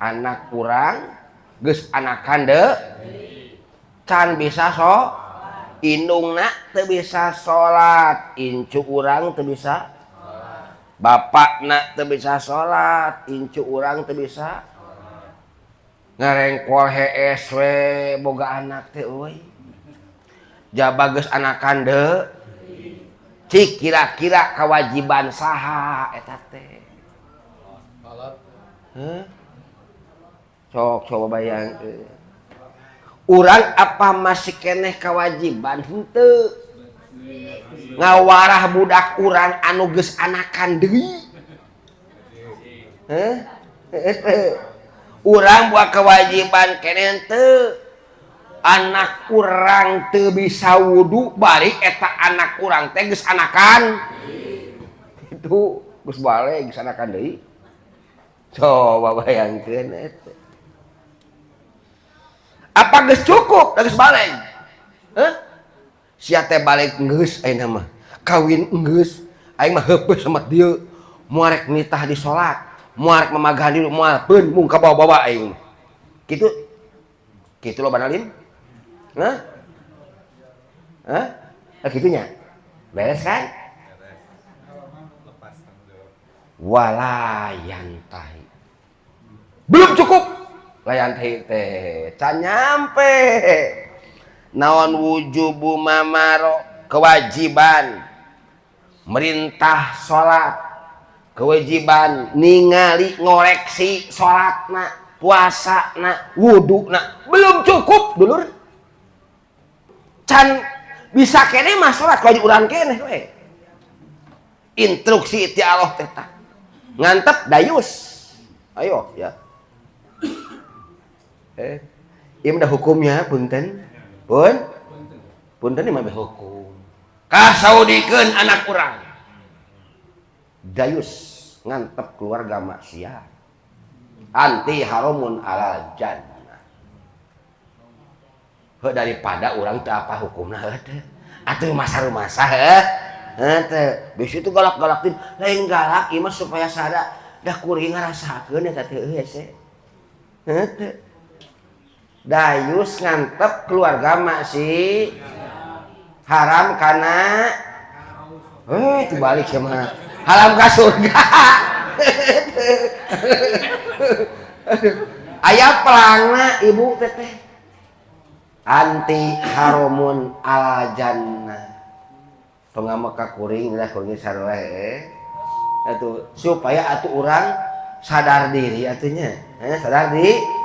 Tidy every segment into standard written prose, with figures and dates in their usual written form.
Anak urang geus anakan deui can bisa so indungna teu bisa salat, incu urang teu bisa, bapakna teu bisa salat, incu urang teu bisa. Ngarengkol hees we boga anak teh euy. Jaba geus anakan deui. Cik kira-kira kewajiban saha eta teh? Hah? Sok coba bayangkeun. Urang apa masih keneh kewajiban henteu ngawarah budak urang anu geus anakan deui? Heh? Urang buat kewajiban keneh henteu? Anak urang teu bisa wudu bari eta anak urang teh geus anakan. Itu geus balik geus anakan deui. Coba bayangkeun eta. Apa geus cukup geus balik? Heh? Sia teh balik geus ayeuna mah. Kawin geus, aing mah heupeus sama dieu. Moal rek nitah di salat, moal rek mamagahan diri, moal peun mung kabawa-bawa aing. Kitu. Kitu lo banalin? Hah? Hah? Nah, kitunya. Beres kan? Wala yantahi. Belum cukup. Layan teh can nyampe. Naon wujubu mamaro, kewajiban merintah salat, kewajiban ningali ngoreksi salatna, puasana, wuduna belum cukup dulur. Can bisa keneh mah salat kewajiban urang keneh we. Instruksi ti Allah teh tah. Ngantep dayus. Ayo ya. Ieu mah hukumnya punten. Pun? Punten ieu mah hukum. Kasaudikeun anak urang. Dayus ngantep keluarga maksiat. Anti haramun alal jannah. Heuh daripada urang teu apa hukumna heuh teh. Atuh masa-masa heuh. Heuh teh. Bisi itu galak-galak tin, lain galak ieu mah supaya sada dah kuring ngarasakeun eta teh heuh hese. Heuh teh. Dayus ngantep keluarga maksi haram kana dibalik sama haram ka surga. Aya pelangna ibu teteh anti haramun ala jannah. Pengamak ka kuring lah kuring sarua atuh supaya atuh urang sadar diri atunya. Sadar diri.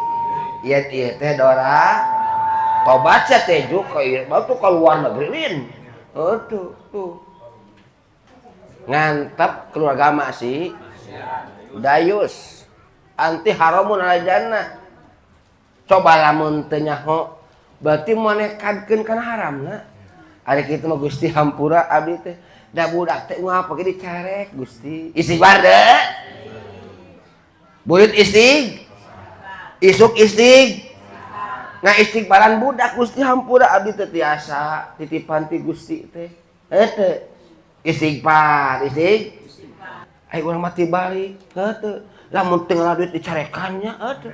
Ieu ieu teh dora tobat sia teh juk ka ieu tuh ka luar negeri lin. Tuh tuh. Ngantep keluarga masih dayus anti haramun ala jannah. Coba lamun teu nyaho berarti manekadkeun kana haramna. Ari kitu mah Gusti hampura abdi teh. Da budak teh ngapa ge dicarek Gusti. Istighfar deui. Burit istig. Isuk istig. Nah istighfaran budak Gusti hampura abdi teh tiasa titipan ti Gusti teh. Heuh. Istighfar, istig. Ai urang mah tibalik, heuh. Lamun teu ngalah duit dicarekannya heuh.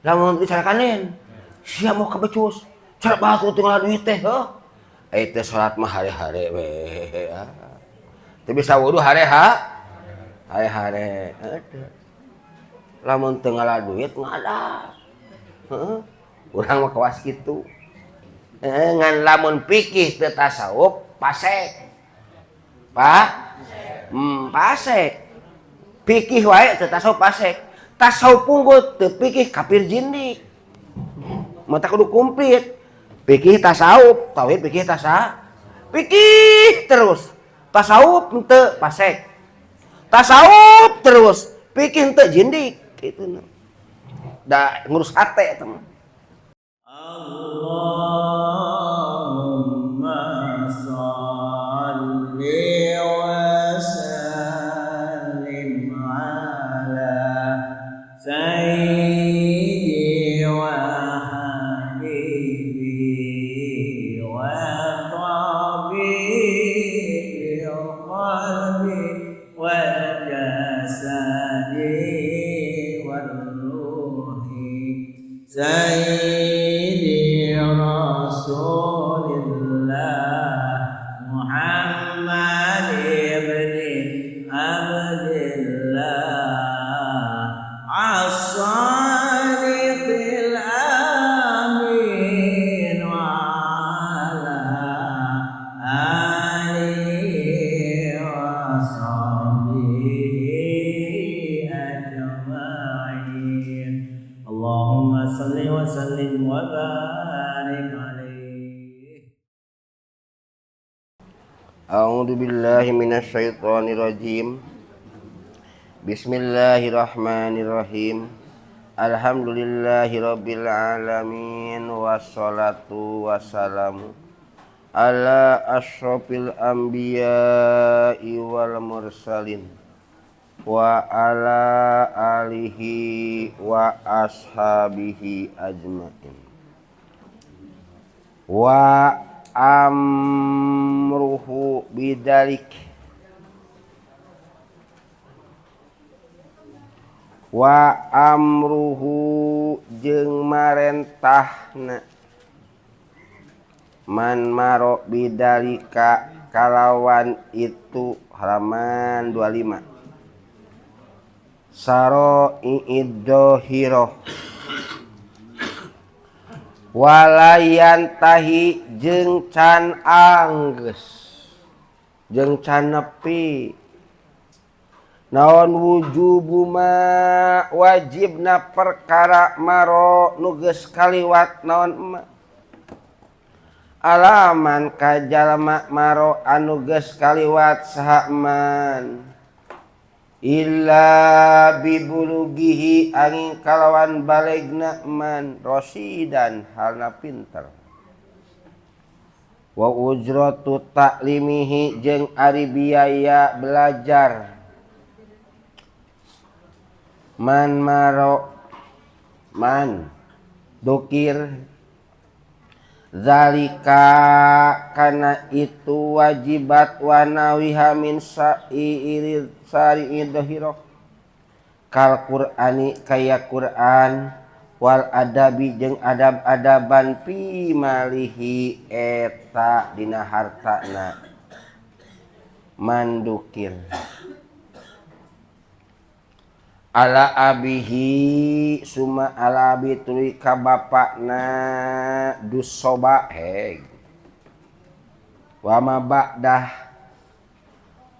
Lamun dicarekan lain, sia mau kabecus. Cara batu teu ngalah duit teh heuh. Ai teh salat mah hare-hare we. Teu bisa wudu hare-ha. Hare-hare heuh. Lamun teu ngalah duit ngalah. Heeh. Urang mah kawas kitu. Ngan lamun pikih teu tasawuf pasek. Pak? Pasek. Pikih wae teu tasawuf pasek. Tasawuf punggul teu pikih kafir jindik. Mata kudu komplit. Pikih tasawuf, tauhid pikih tasa. Pikih terus. Tasawuf henteu pasek. Tasawuf terus, pikih henteu jindik kitu. Da ngurus hate eta mah. Allahumma shalli wa sallim ala sayyidi wa habibi wa tabibi qalbi wa jasadi wal ruhi. Sayyidi Rasulillah Muhammad ibn Abdillah as-sadiqil amin wa ala alihi wa sahbihi ajma'in. Allahumma salli wa sallim wa barik alaihi. A'udzu billahi minasyaitonir rajim. Bismillahirrahmanirrahim. Alhamdulillahirabbil alamin wassalatu wassalamu ala asyrafil anbiya'i wal mursalin wa ala alihi wa ashabihi ajmain. Wa amruhu bidalik wa amruhu jeung marentahna man maro bidalika kalawan itu halaman 25 saro i'iddohiroh walayan tahi jeung can anggeus jeung can nepi naon wujubu ma wajibna perkara maro nu geus kaliwat naon ma alaman ka jalma maro anu geus kaliwat saha man illa bibulugihi angin kalawan balegna man rosidan halna pinter wa ujratu ta'limihi jeung ari biaya belajar man maro man dokir zalika kana itu wajibat wa nawiha min sa'irir sari'id dhahirah kal qur'ani kaya Qur'an wal adabi jeung adab-adaban pi malihi eta dina hartana mandukir ala abihi suma ala abi tuluy ka bapakna dusoba heg wa ma ba'dah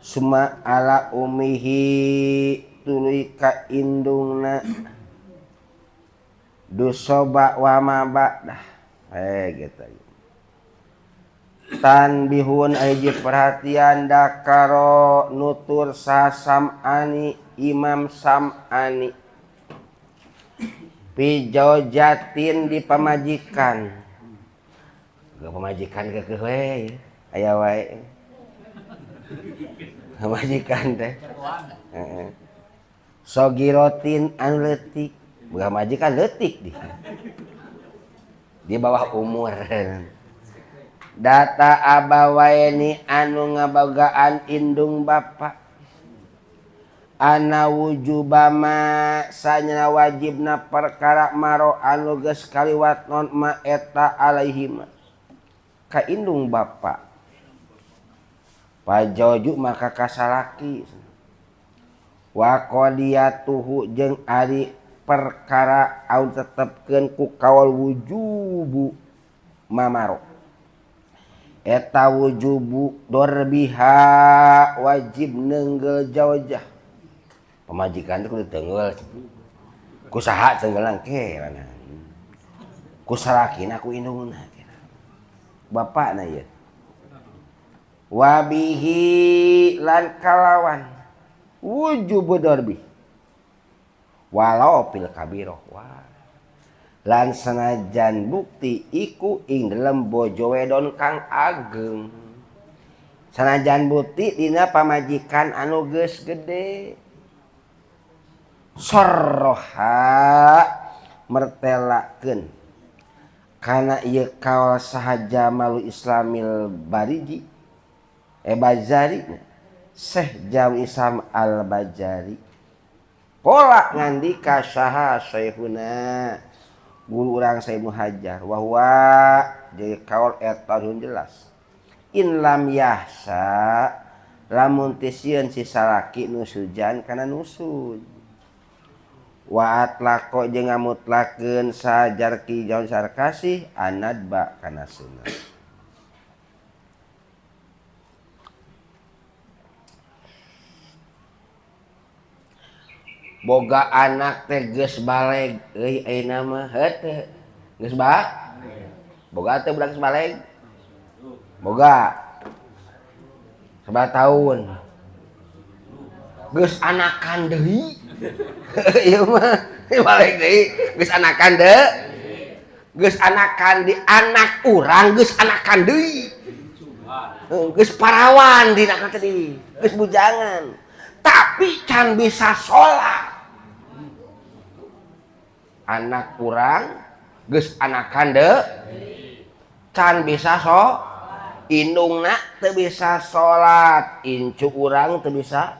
suma ala umihi tuluy ka indungna dusoba wa ma ba'dah heg eta tanbihun hiji perhatian dakaro nutur sasamani Imam Sam'ani fi jaujatin di pamajikan. Ge pamajikan keukeuh we aya wae. Pamajikan teh. Heeh. Sogirotin anu leutik, boga majikan leutik di. Di bawah umur. Data abawaini anu ngabogaan indung bapa. Ana wujubama sanyana wajibna perkara maro anu geus kaliwat non ma eta alaihima ka indung bapa pajoju maka kasalaki wa qadiyatuhu jeung ari perkara anu tetepkeun ku kaul wujubu mamaro eta wujubu dorbiha wajib nenggel jaujah pamajikan teh kudu tenggel ku saha tenggelan ke mana ku salakina ku indungna bapakna ieu wabihi lan kalawan wujubu dorbi walau pil kabiroh wah lan sanajan bukti iku ing dalem bojo wedon kang ageng sanajan bukti dina pamajikan anu geus gede sorroha mertelakeun kana ieu kaul saha Jamalul Islamil Bariji Bazari Syekh Jamal Islam Al Bajari pola ngandika saha syekhuna Guru urang Sayyid Hajar wa jadi kaul eta jelas. In lam yahsa lamun teu sieun si salaki nusujan kana nusud. Wa atlaqo jeung ngamutlakeun sajarki jaun sarkasih anadba kana sunnah. Boga anak teh geus baleg euy ayeuna mah heuh geus ba boga teh budak geus baleg boga sabaraha tahun geus anakan deui ieu mah baleg deui geus anakan deui geus anakan di anak urang geus anakan deui geus parawan dina teh geus bujangan tapi can bisa salat. Anak kurang geus anakan deui can bisa so indungna teu bisa salat incu urang teu bisa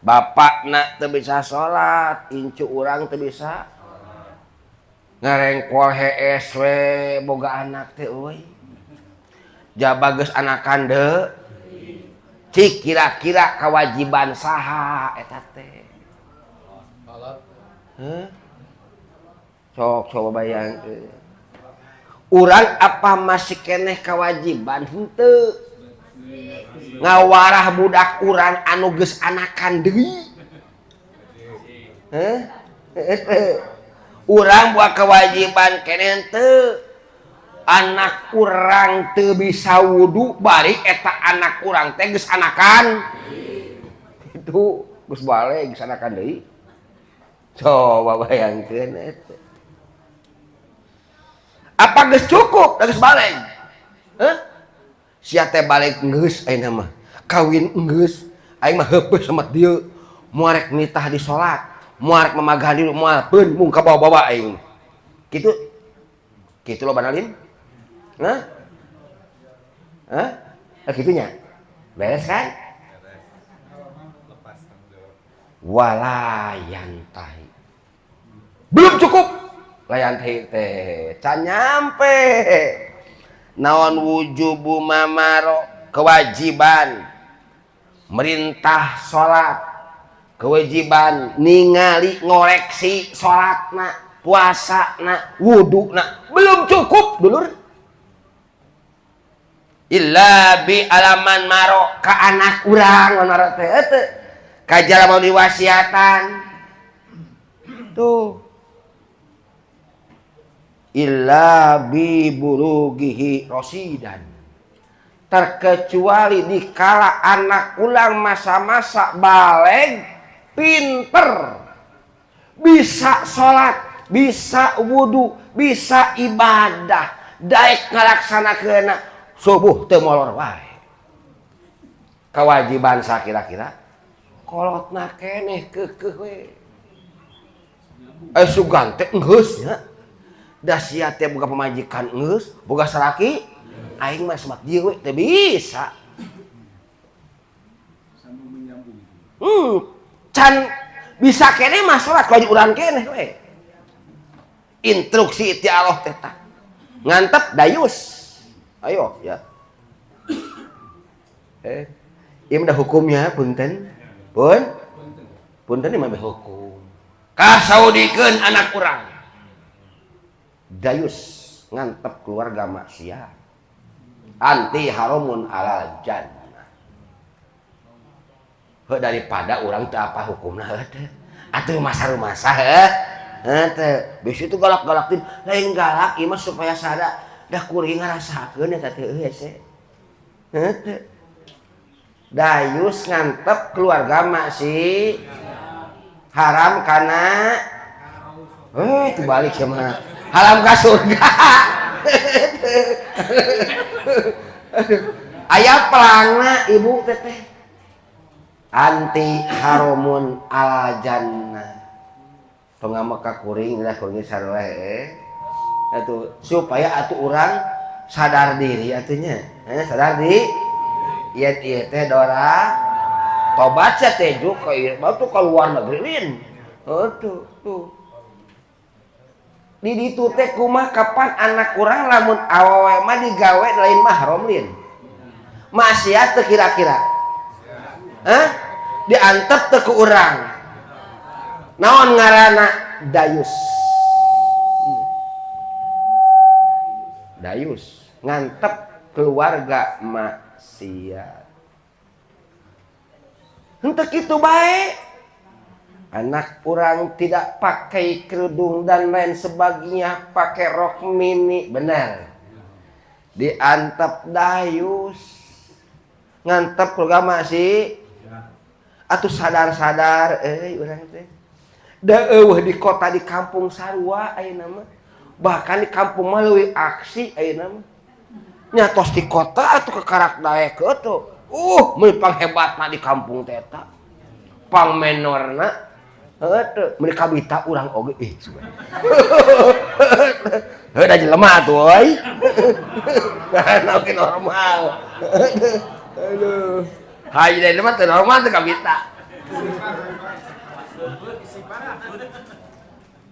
bapakna teu bisa salat incu urang teu bisa ngarengkol hees we boga anak teh euy jaba geus anakan deui cik kira-kira kewajiban saha eta teh heuh. Sok coba bayangkeun. Urang apa masih keneh kewajiban henteu ngawarah budak urang anu geus anakan deui? Heuh? Urang buat kewajiban keneh henteu. Anak urang teu bisa wudu bari eta anak urang teh geus anakan. Itu geus balik geus anakan deui. Coba bayangkeun eta. Apa geus cukup geus balik? Heuh? Sia teh balik geus ayeuna mah. Kawin geus, aing mah heupeus sama dieu. Moal rek nitah di salat, moal rek mamagahan diri, moal peun mung kabawa-bawa aing. Kitu. Kitu loba nalin? Hah? Hah? Ah kitunya. Beres kan? Wala yantahi. Belum cukup. Layan teh can nyampe naon wujubu mamaro kewajiban merintah salat kewajiban ningali ngoreksi salatna puasana wuduna belum cukup dulur illa bi alaman maro ka anak urang maro teh teu ka jalma diwasiatan tuh illa bi bulugihi rosidan terkecuali dikala anak ulang masa-masa baleg pinter bisa sholat bisa wudu bisa ibadah daek ngalaksanakeunna subuh teu molor wae kewajiban sakira-kira kolotna keneh keukeuh we sugan teh geus nya da sia teh boga pamajikan geus boga salaki aing mah semak dieu we teu bisa can bisa keneh mah salat kudu urang keneh we instruksi ti Allah teh tah ngantep dayus ayo ya ieu mah hukumnya punten pun punten ieu mah hukum kasaudikeun anak urang dayus ngantep keluarga maksiat anti haramun alal jannah. Heuh daripada urang teu apa hukumna heuh teh. Atuh masa-rumasa heuh. Heuh teh. Bisi itu galak-galak tin, lain galak ieu mah supaya sada dah kuring ngarasakeun eta teh euy hese. Heuh teh. Dayus ngantep keluarga maksiat haram kana itu balik sama haram ka surga. Aya pelangna ibu teteh anti haramun ala jannah pengamak ka kuring lah kuring sarua atuh supaya atuh urang sadar diri atunya sadar diri ieu ieu teh dora tobat sia teh juk ka ieu tuh ka luar negeri lin tuh tuh. Di ditu teh kumaha kapan anak urang lamun awewe mah digawe lain mahram lin. Maksiat teu kira-kira. Hah? Diantep teu ku urang. Naon ngaranna? Dayus. Dayus ngantep keluarga maksiat. Henteu kitu bae. Anak orang tidak pakai kerudung dan lain sebagainya, pakai rok mini, benar. Diantep dayus. Ngantep keluarga masih atuh sadar-sadar urang teh. Da eueuh di kota di kampung sarua ayeuna mah. Bahkan di kampung mah leuwih aksi ayeuna mah. Nya tos di kota atuh kekarak daek atuh. Meuni panghebatna di kampung teh eta. Pangmenorna heuh teu meuni kabita urang oge ih sugan. Heuh da jelema atuh euy. Nah, oge normal. Aduh. Hayu da mah teu normal teu kabita.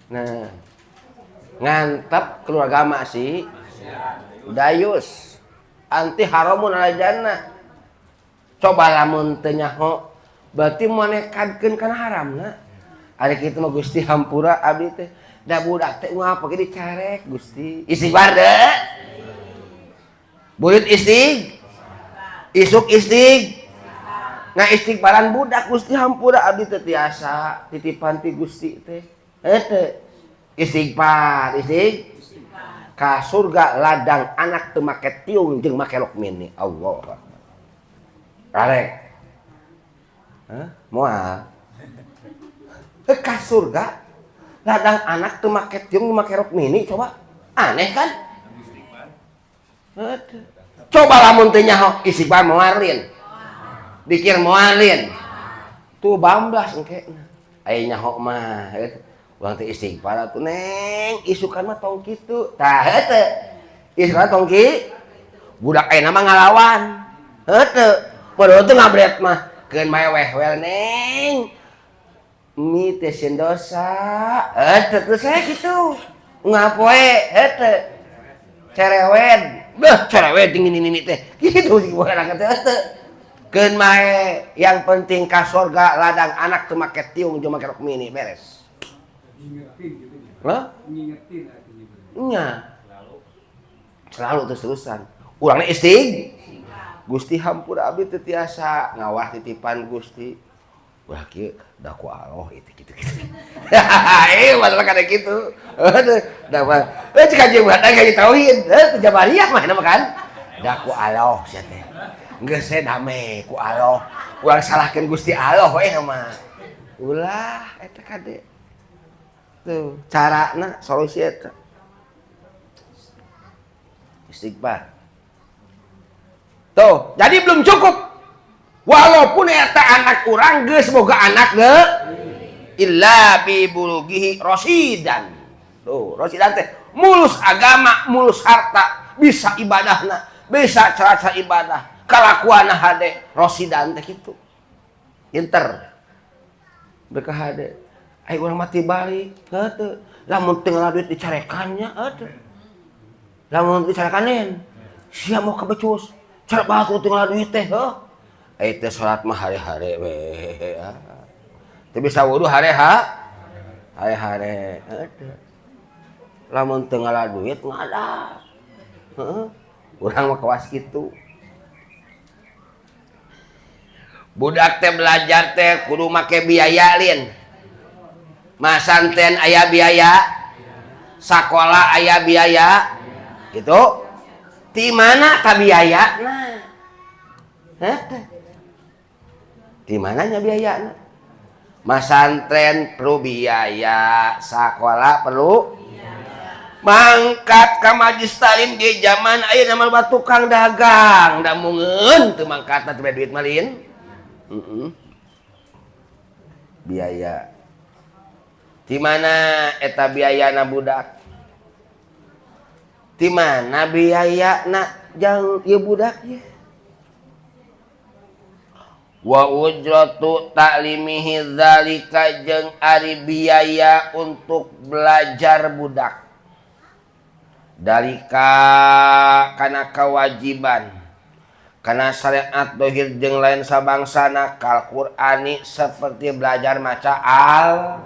Nah, ngantep keluarga masih dayus anti haramun ala jannah. Coba lamun teu nyaho berarti manekadkeun kana haramna. Ari kitu mah Gusti hampura abdi teh. Da budak teh ngapa ge dicarek Gusti. Istighfar deui. Burit istig. Isuk istig. Nah istighfaran budak Gusti hampura abdi teh tiasa titipan ti Gusti teh. Heuh. Istighfar, istig. Ka surga ladang anak teu make tiung jeung make rok mini. Allah Akbar. Arek. Hah? Moal. Ka surga ladang anak teu make tiung make rok mini coba. Aneh kan? Coba lamun teu nyaho istighfar moal lin. Dikir moal lin. Tuh bamblas engkena. Aya nyaho mah urang teh istighfar atuh neng isukan mah tong kitu. Tah heuh. Isukan tong ki budak ayeuna mah ngalawan. Heuh teu. Padahal teu ngabret mah keun bae weh wel neng. Mi teh sieun dosa. Heuh teu teu saya kitu. Ngapoe heuh teu. Cerewet. Beuh cerewet jeung nini teh. Kitu sih budak teh teu. Keun bae yang penting ka sorga ladang anak teu make tiung jeung make rok mini beres. Ngingetin gitu ya. Hah? Ngingetin artinya. Nya. Selalu terus-terusan. Urangna istig. Gusti hampura abdi teu tiasa ngawah titipan Gusti. Wah kieu da ku Allah itu kitu-kitu. Masalah kada kitu. Da mah cek aja buat kayak tauhid. Teu jabariyah mah nama kan. Da ku Allah sia teh. Geus we dame ku Allah. Urang salahkeun Gusti Allah we mah. Ulah eta kade. Tuh, carana solusi eta. Istighfar. Tuh, jadi belum cukup. Walaupun eta anak urang geus boga anak ge illa bi bulugihi rosidan. Tuh, rosidan teh mulus agama, mulus harta, bisa ibadahna, bisa cara-cara ibadah, kalakuanna hade, rosidan teh kitu. Pinter. Berkah hade. Ai urang mati balik, heuh. Lamun teu ngalah duit dicarekannya, heuh. Lamun dicarekan sia mau kabecus. Cara batu teu ngalah duit teh, heuh. Ai teh salat mah hare-hare we. Teu bisa wudu hare-ha. Hare-hare, heuh. Lamun teu ngalah duit ngalah. Heeh. Urang mah kawas kitu. Budak teh belajar teh kudu make biaya lin. Masanten aya biaya, sakola aya biaya, gitu. Di mana ta biaya? Nah, di mananya biaya? Masantren perlu biaya, sakola perlu. Mangkat ka majlis talim di zaman ayeuna mah tukang dagang, da mungeun teu mangkatna teu duit malin. Biaya. Di mana eta biayana budak? Di mana biayana jang ieu budak ye? Wa ujratu ta'limihi dzalika jeung ari biaya untuk belajar budak. Dalika kana kewajiban kana syariat dohir jeung lain sabangsana kal Qur'ani seperti belajar maca al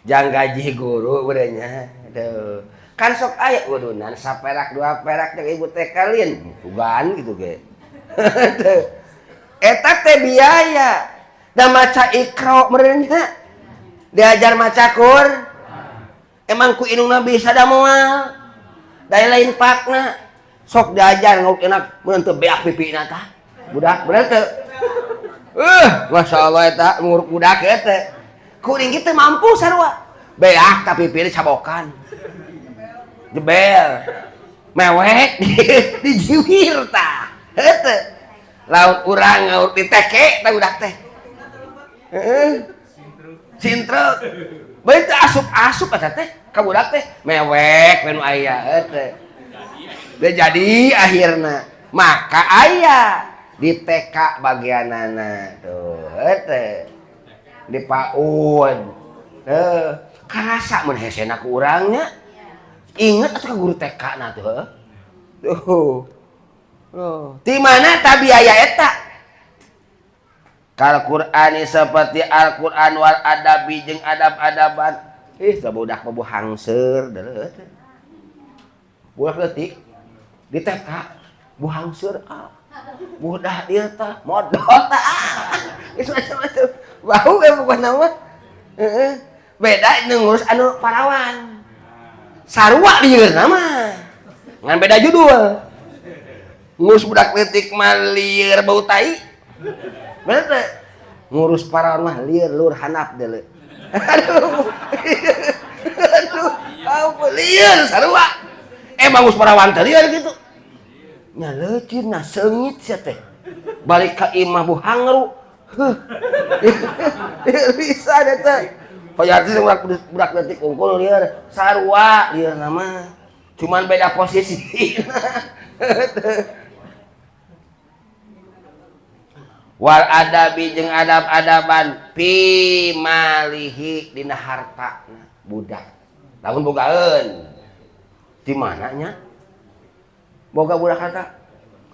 jang gaji guru bedanya. Aduh. Kan sok aya udunan saperak dua perak jeung ibu teh kalin sugan gitu ge. Eta teh biaya. Da maca Iqra meureun nya. Diajar maca Qur. Emang ku indungna bisa da moal. Da lain pakna. Sok diajar nguruk enak mun teu beak pipina tah. Budak bener teu? Masyaallah eta nguruk budak eta. Kuring kitu mampu sarua. Beak tapi pipina cabokan. Jebel. Mewek dijiwir tah. Heuh. Laut urang ngaur diteke tah budak teh. Heeh. Sintruk. Bae teu asup-asup eta teh ka budak teh mewek we nu aya heuh. Dia jadi akhirna maka aya di TK bagianana tuh heuh. Di PAUD. Heuh, karasa mun hesena ku urang nya. Inget atuh ka guru TK na tuh heuh. Tuh. Oh, di mana ta biaya eta? Kal Qur'ani seperti Al-Qur'an wal adabi jeung adab-adaban. Ih, teh budak mah hangseur deuleu teh. Budak leutik di TK bu hangseur ah. Budak dieu tah modot tah. Geus macam-macam. Bau ge pokona mah. Heeh. Beda nu ngurus anu parawan. Sarua lieurna mah. Ngan beda judul. Ngurus budak leutik mah lieur bau tai. Bener teh? Ngurus parawan mah lieur lur handap deuleu. Aduh. Aduh, ampun lieur sarua. Emang ngurus parawan teh lieur kitu. Nya leucir nya seungit sia teh. Balik ka imah bu hangru. Heuh. Bisa deh teh. Payar teh budak leutik unggul lieur sarua lieur mah. Cuman beda posisi. Wal adabi jeung adab-adaban fi malihi dina hartana budak. Lamun bogaeun. Di mana nya? Boga budak harta.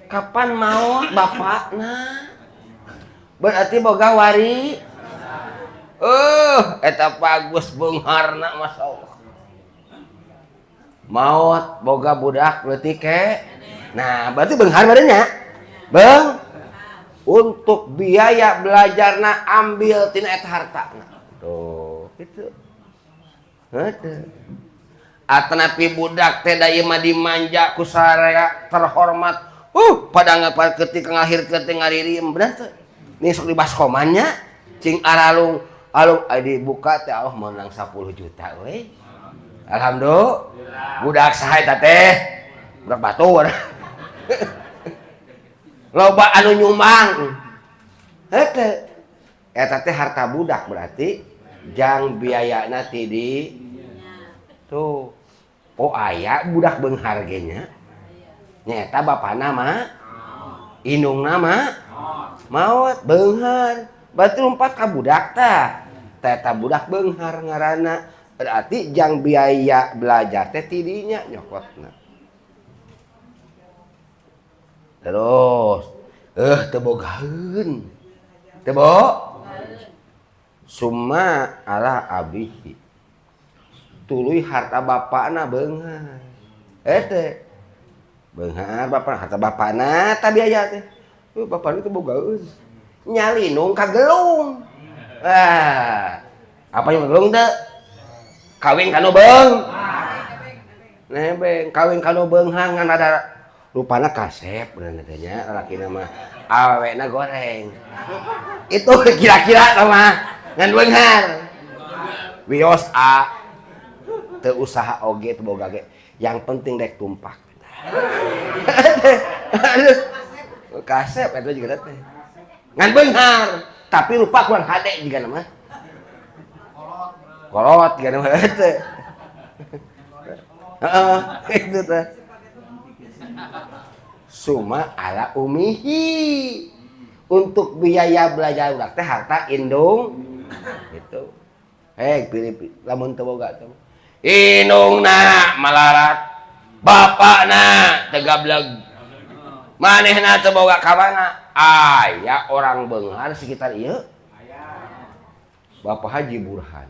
Kapan maot bapakna? Berarti boga wari. Eta bagus beungharna masyaallah. Maot boga budak leutik ke. Nah, berarti beunghar badan nya. Beung untuk biaya belajarna ambil tina eta hartana. Tuh, gitu. Heuh. Atanapi budak teh da ieu mah dimanja ku sararea terhormat. Pada ketika ngahirkeun teh ngaririm bener teh. Nih sok dibaskoman nya cing aralung alung dibuka teh Allah menang 10 juta we. Alhamdulillah. Budak saha eta teh? Budak batur. Loba anu nyumbang. Heuh. Eta teh harta budak berarti jang biayana ti di tuh. Oh aya budak beunghar ge nya. Nyaeta bapana mah indungna mah maot beunghar. Berarti lompat ka budak tah. Eta budak beunghar ngaranna. Berarti jang biaya belajar teh ti dinya nyokotna. Terus teu bogaeun. Teu bo? Summa ala abihi. Tuluy harta bapakna beunghar. Teh. Beunghar bapakna, harta bapakna ta biaya teh. Bapakna teu bogaeun. Nyalinung ka gelung. Ah, apa yang gelung teh? Kawin kanu beung. Nebeng, kawin kanu beunghar ngan ada rupana kasep bener teh nya lalakina mah awewena goreng. Itu kira-kira mah ngan beunghar. Wios a teu usaha oge teu boga ge. Yang penting dek tumpak. Aduh. Kasep eta juga teh. Ngan beunghar, tapi lupa kurang hade juga mah. Kolot juga mah teh. Heeh, itu teh. Suma ala umihi. Untuk biaya belajar budak teh harta indung gitu. Pilih lamun teu boga teh. Indungna malarat. Bapakna teu gableg. Manehna teu boga ka mana? Aya orang beunghar sekitar ieu. Bapak Haji Burhan.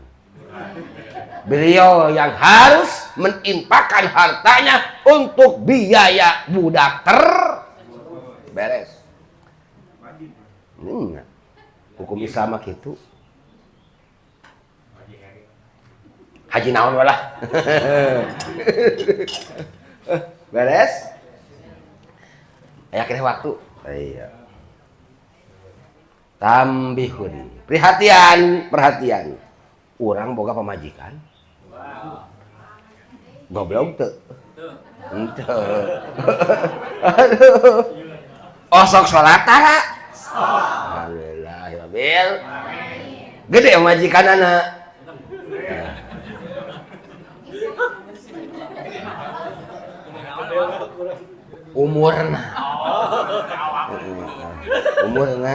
Beliau yang harus menginfakkan hartanya untuk biaya budak ter beres. Enggak. Hukum Islam mah kitu. Haji naon walah. Beres? Aya keneh waktu. Iya. Tambihun. Perhatian, perhatian. Urang boga pamajikan. Goblok teu. Henteu. Aduh. Osok salat tara. Alhamdulillah rabbil. Gede pamajikanana. Umurna. Umurna.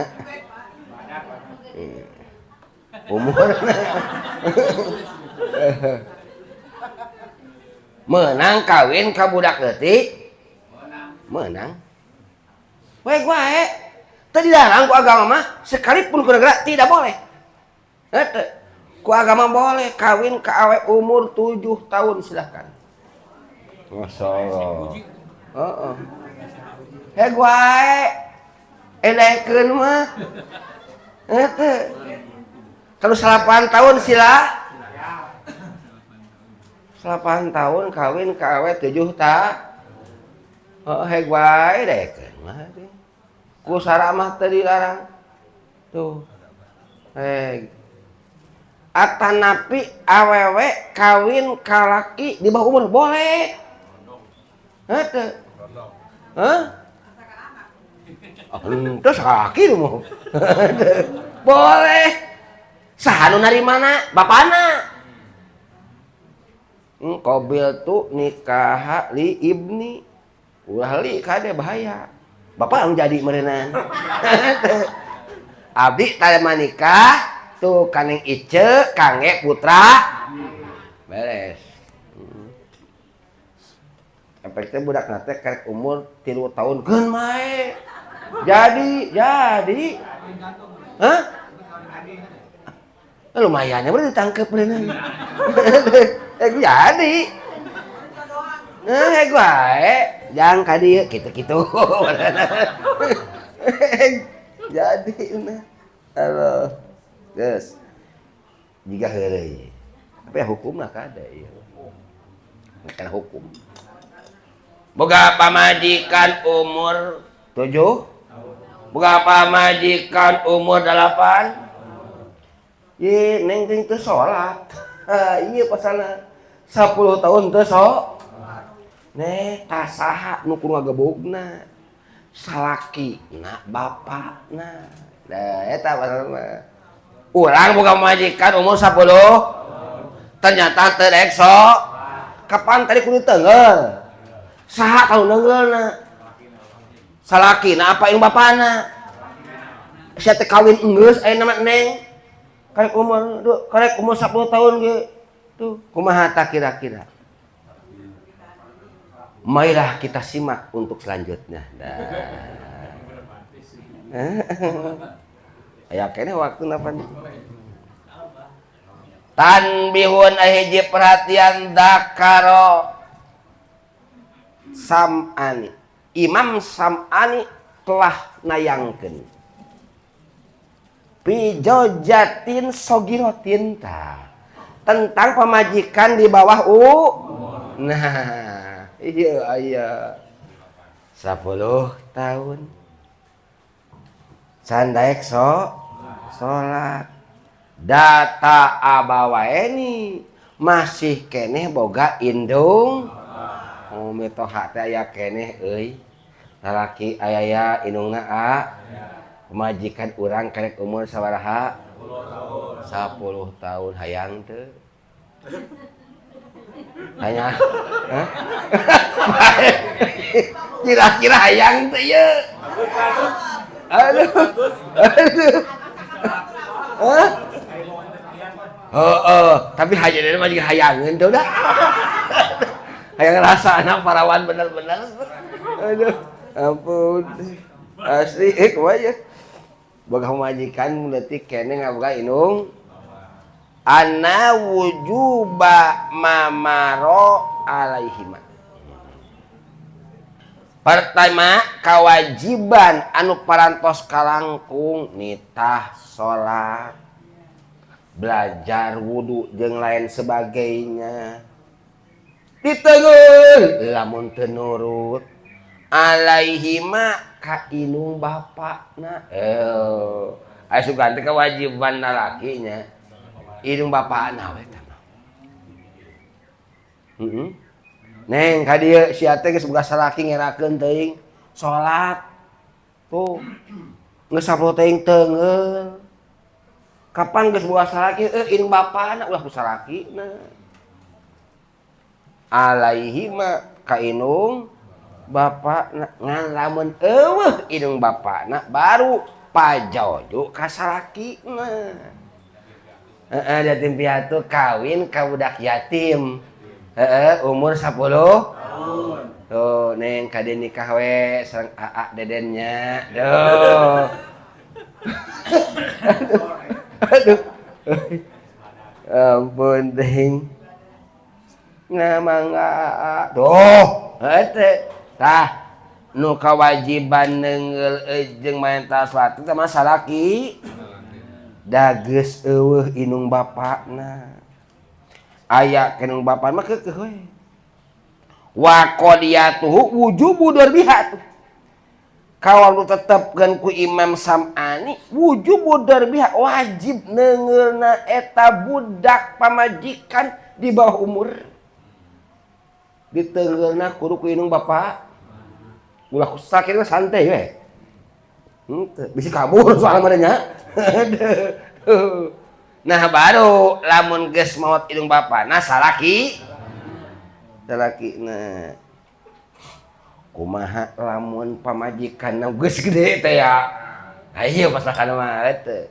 Umurna. Menang kawin ka budak leutik? Menang. Wae wae. Teu dilarang ku agama mah, sekalipun ku negara tidak boleh. Heuh. Ku agama boleh kawin ka awe umur 7 tahun silahkan. Masyaallah. Heeh. Heg wae. Edekeun mah. Heuh. Kalau 8 tahun sila. 8 tahun kawin ka awe 7 ta. Heeh, heg wae dekeun mah. Ku sara mah teu dilarang. Tuh. Heg. Atanapi awewe kawin ka laki di bawah umur boleh. Heuh. Hah? Henteu sakaki mah. Boleh. Saha nu narimana? Bapana. Qabil tu nikah li ibni. Ulah li kade bahaya. Bapak yang jadi meureunan. Abdi tadi nikah tuh kaneng Ice kangge putra. Beres. Efeknya budak nate karek umur 3 tahun keun mae. Jadi. Hah? Lumayan ya berarti ditangkep beneran. Jadi. Wae, jangan ka dieu kitu-kitu. Jadi nah. Halo. Geus. Jiga heureuy. Tapi ya hukumna kade ieu. Kana hukum. Boga pamajikan umur 7, boga pamajikan umur 8. Ye, neng teh teu salat. Ieu pasalna 10 tahun teu salat. Neh, tah saha nu kudu ngagebogna? Salakina bapakna. Nah, eta pasalna. Urang boga pamajikan umur 10, ternyata teu daek sok. Kapan tadi kudu teunggeul? Saha tau neunggeulna? Salakina apa yang bapana? Sia teh kawin enggeus ayeuna mah neng. Karek umur 10 tahun ge. Tuh, kumaha tah kira-kira? Marilah kita simak untuk selanjutnya. Nah. Aya keneh waktu napa nih? Tanbihun hiji perhatian dakaro Sam'ani. Imam Sam'ani telah nayangkeun pijojatin sogirotin ta tentang pamajikan di bawah u. Nah, iya iya 10 tahun sandaek so salat data abawaeni masih keneh boga indung. Oh mitoha teh aya keneh euy. Lalaki aya ya indungna a. Pamajikan urang karek umur sabaraha? 10 tahun hayang teu. Tanya. Hah? Kira-kira hayang teu ieu. Aduh. Aduh. Hah? Heeh, tapi hayang mah juga hayangeun teu da. Hayang ngerasa anak parawan bener-bener. Aduh, ampun. Asli, kumaha ya? Boga pamajikan leutik keneh ngaboga inung. Anna wujuba mamaro alaihima. Pertama, kewajiban anu parantos kalangkung nitah salat, belajar wudu jeung lain sebagainya. Diteungeul lamun teu nurut alaihima ka inung bapakna. Aya sugan teh kewajiban lalakinya. Inung bapakna we tah mah. Heeh. Neng ka dieu sia teh geus boga salaki ngerakeun teuing salat. Tuh. Geus 10 teuing teungeul. Kapan geus boga salaki inung bapakna ulah ku salakina. Alaihi ma ka inung bapakna ngan lamun eueuh inung bapakna baru pajojo ka salakina. Heeh, yatim piatu kawin ka budak yatim. Heeh, umur 10 tahun. Tuh, neng kade nikah we sareng aa dedennya. Duh. Aduh. Ampun teuing. Nah mangga aa. Tuh, heuh tah nu kawajiban neungeul jeung maenta salat teh mah salaki. Da geus eueuh inung bapakna. Aya kenung bapak mah keukeuh we. Wa qadiyatuhu wujubu darbiha tuh. Kalau tetepkeun ku Imam Sam'ani wujubu darbiha wajib neungeulna eta budak pamajikan di bawah umur. Diteungeulna kudu ku inung bapak. Ulah ku sakit mah santai we. Henteu bisi kabur soalna mah nya. Nah baru lamun geus maot indung bapana salaki salakina kumaha lamun pamajikanna geus gede teh ya. Ayo pasakan mah teh.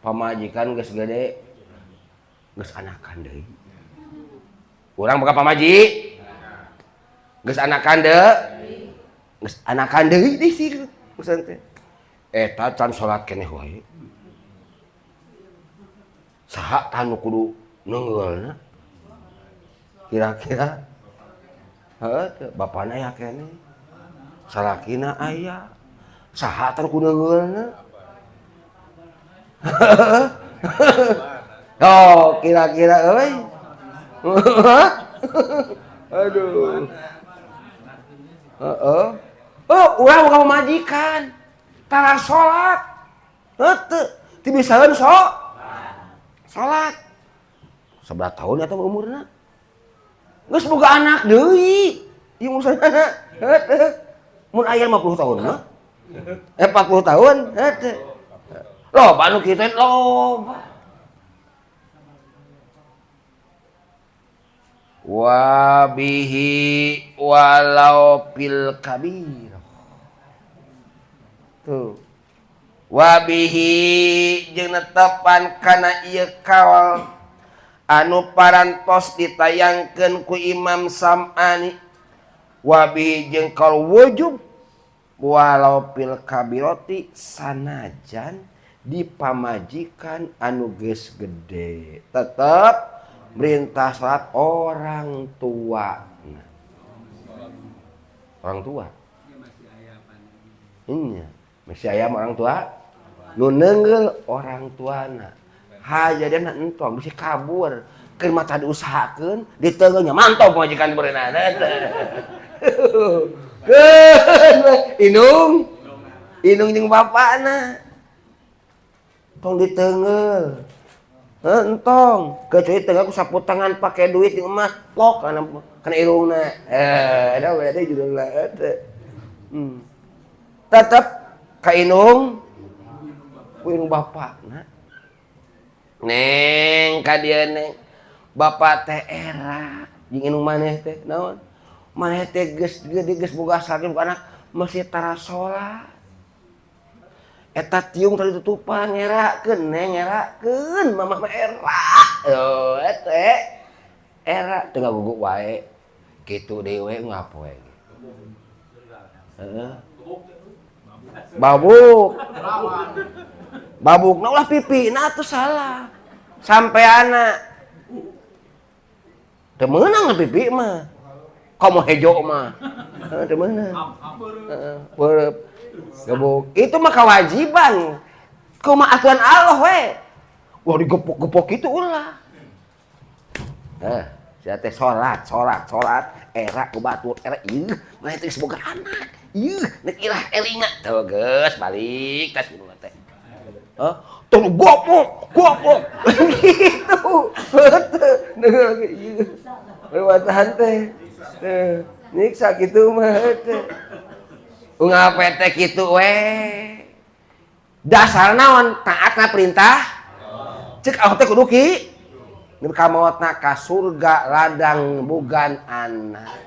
Pamajikan geus gede geus anakan deui. Urang boga pamaji geus anakan deui. Geus anakan deui di sih geus teh. Eta can salat keneh wae. Saha tah nu kudu neungeulna? Kira-kira heuh teu bapana aya keneh. Salakina aya. Saha tah nu kudu neungeulna? Oh, kira-kira euy. Aduh. Heeh. Oh, urang boga pamajikan. Tara salat. Heuh teu, teu bisaeun sok. Salat. Sabaraha tahun eta umurna? Geus boga anak deui. Ieu urusanna. Heuh. Mun aya 50 tahun mah. 40 tahun heuh teu. Loba nu kitu loba. Wa bihi walau fil kabir. Tuh. Wabihi jeung netepan kana ieu kaol anu parantos ditayangkeun ku Imam Sam'ani. Wabihi jeung kaol wujub walau fil kabirati sanajan dipamajikan anu geus gede tetep merintah salat orang tua. Orang tua. Iya, masih aya orang tua. Nu neungeul orang tuana. Hajadana entong bisi kabur. Keur mata diusahakeun, diteungeul nya mantap pamajikan beureunan. Keun indung. Indung jeung bapakna. Tong diteungeul. Entong, kecuali tengah aku sapu tangan pakai duit jeung emas, lok kana irungna. Eta berarti judulna eta. Tetep ka indung ku indung bapakna. Neng ka dieu neng. Bapak teh era jeung indung maneh teh naon? Maneh teh geus gede geus boga salaki boga anak masih tara salat. Eta tiung tadi tutupan ngerakeun neng ngerakeun mamah mah era. Oh eta Era teu ngagugu wae. Kitu deui we ngapoe. Heeh. Babuk. Babukna ulah pipina atuh salah. Sampeana. Teu meunang pipi mah. Komo hejo mah. Heeh, teu meunang. Heeh, beureub. Gebuk. Itu mah kewajiban. Kumaha aturan Allah we. Wah digepok-gepok itu ulah. Sia teh salat, salat, salat, era ku batur, era ieu, mah teh geus boga anak. Ieu, nek ilah elingna. Tuh geus balik tas nu teh. Hah? Tuh gopok, gopok. Gitu. Heuh, deungeun ieu. Lewatan teh. Teh, nyiksa kitu mah teh. Unggal teh kitu we. Dasar naon taatna perintah? Cek Allah teh kudu ki. Nu kamaotna ka surga ladang bugan anak.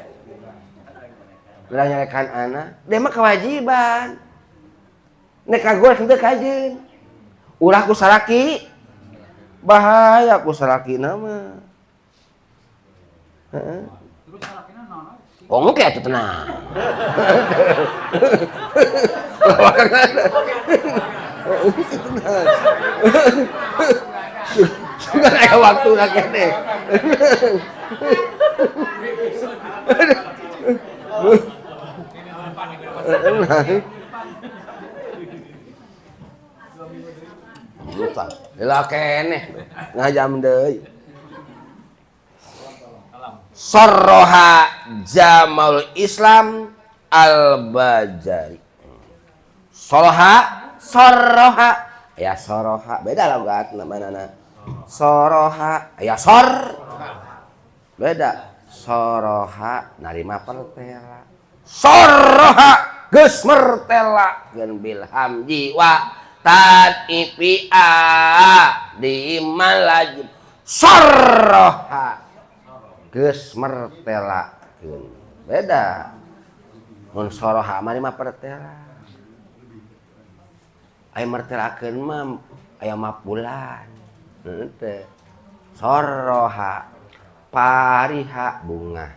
Ulah nyarekan anak, dia mah kewajiban. Nek kagoes henteu kajeun. Ulah ku salaki. Bahaya ku salakina mah. Heeh. Terus salakina naon? Oh, oke atuh tenang. Sudah aya waktu na kene. Lupa. Lah kene ngajam deui. Sorroha Jamal Islam Al-Bajari. Soroha, sorroha. Ya soroha, beda logat namanya. Soroha, ya sor. Beda. Soroha narima pertela. Soroha geus mertela geun bilham jiwa tan ipa di malajim. Soroha geus mertelakeun. Beda. Mun soroha mah narima pertela. Aya mertelakeun mah aya mapulan. Heuh. Soroha pariha bunga.